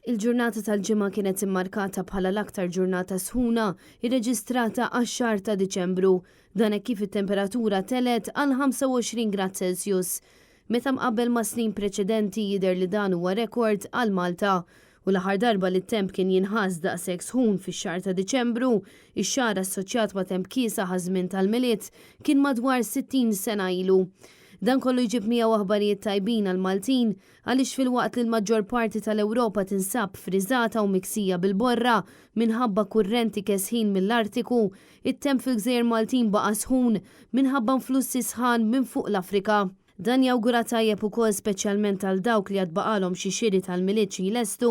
Il-ġurnata tal-Ġimgħa kienet immarkata bħala l-aktar ġurnata sħuna irreġistrata għax-xahar ta' Diċembru. Dan hekk kif it-temperatura telgħet għal 25 grad Celsius. Meta mqabbel ma' snin preċedenti jidher li dan huwa rekord għal Malta. U l-aħħar darba li t-temp kien jinħass daqshekk sħun fix-xahar ta' Diċembru, ix-xahar assoċjat ma' temp kiesaħ għaż-żmien tal-Milied, kien madwar 60 sena ilu. Dan kollu jġib miegħu aħbarijiet tajbin għall-Maltin għaliex filwaqt li l-maġġor parti tal-Ewropa tinsab friżata u miksija bil-borra minħabba kurrenti kesħin mill-Artiku, it-temp fil-gżejjer Maltin baqa' sħun minħabba influssi sħan minn fuq l-Afrika. Dan jawgura tajjeb ukoll speċjalment għal dawk li għad baqgħalhom xi xiri tal-Milied xi jlestu,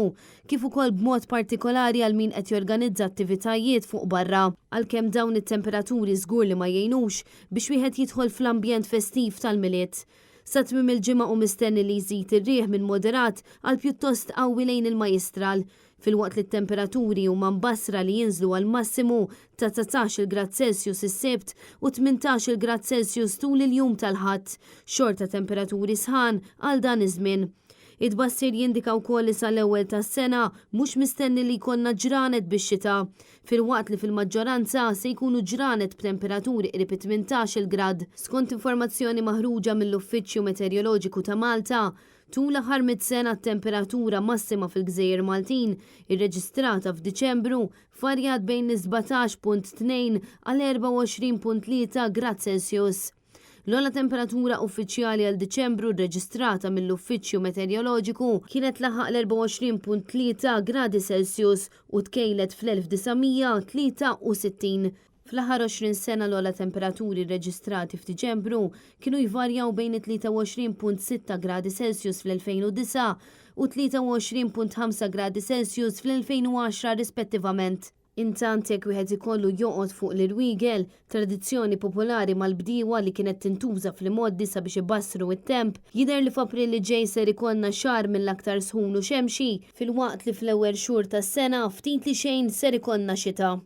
kif ukoll b'mod partikolari għal min qed jorganizza attivitajiet fuq barra. Għalkemm dawn it-temperaturi żgur li ma jgħinux biex wieħed jidħol fl-ambjent festiv tal-Milied. Sa tmiem il-ġimgħa hu mistenni li jżid ir-riħ minn moderat għal pjuttost qawwi lejn il-Majjistral, filwaqt li t-temperaturi huma mbassra li jinżlu għal massimu ta' 19-il grad Celsius is-Sibt u 18-il grad Celsius tul il-jum tal-Ħadd, xorta temperaturi sħan għal dan iż-żmien. It-tbassir jindika wkoll li sal-ewwel tas-sena mhux mistenni li jkollna ġranet bix-xita, filwaqt li fil-maġġoranza se jkunu ġranet b'temperaturi qrib it-18-il grad. Skont informazzjoni maħruġa mill-Uffiċċju Meteoroloġiku ta' Malta, Tul l-aħħar mitt sena t-temperatura massima fil-gżejjer Maltin irreġistrata f'Diċembru varjat bejn 17.2 għal 24.3 grad Celsius. L-ogħla temperatura uffiċjali għal Diċembru rreġistrata mill-Uffiċċju Meteoroloġiku kienet laħaq l-24.3 gradi Celsius u tkejlet fl-1963. Fl-aħħar 20 sena l-ogħla temperaturi rreġistrati f'Diċembru kienu jvarjaw bejn it-23.6 gradi Celsius fl-2009 u 23.5 gradi Celsius fl-2010 rispettivament. Intant jekk wieħed ikollu joqgħod fuq l-irwiegel, tradizzjoni popolari mal-bdiewa li kienet tintuża fl-imgħoddi sabiex ibassru t-temp, jidher li f'April li ġej ser ikollna xahar mill-aktar sħun u xemxi, filwaqt li fl-ewwel xhur tas-sena ftit li xejn ser ikollna xita.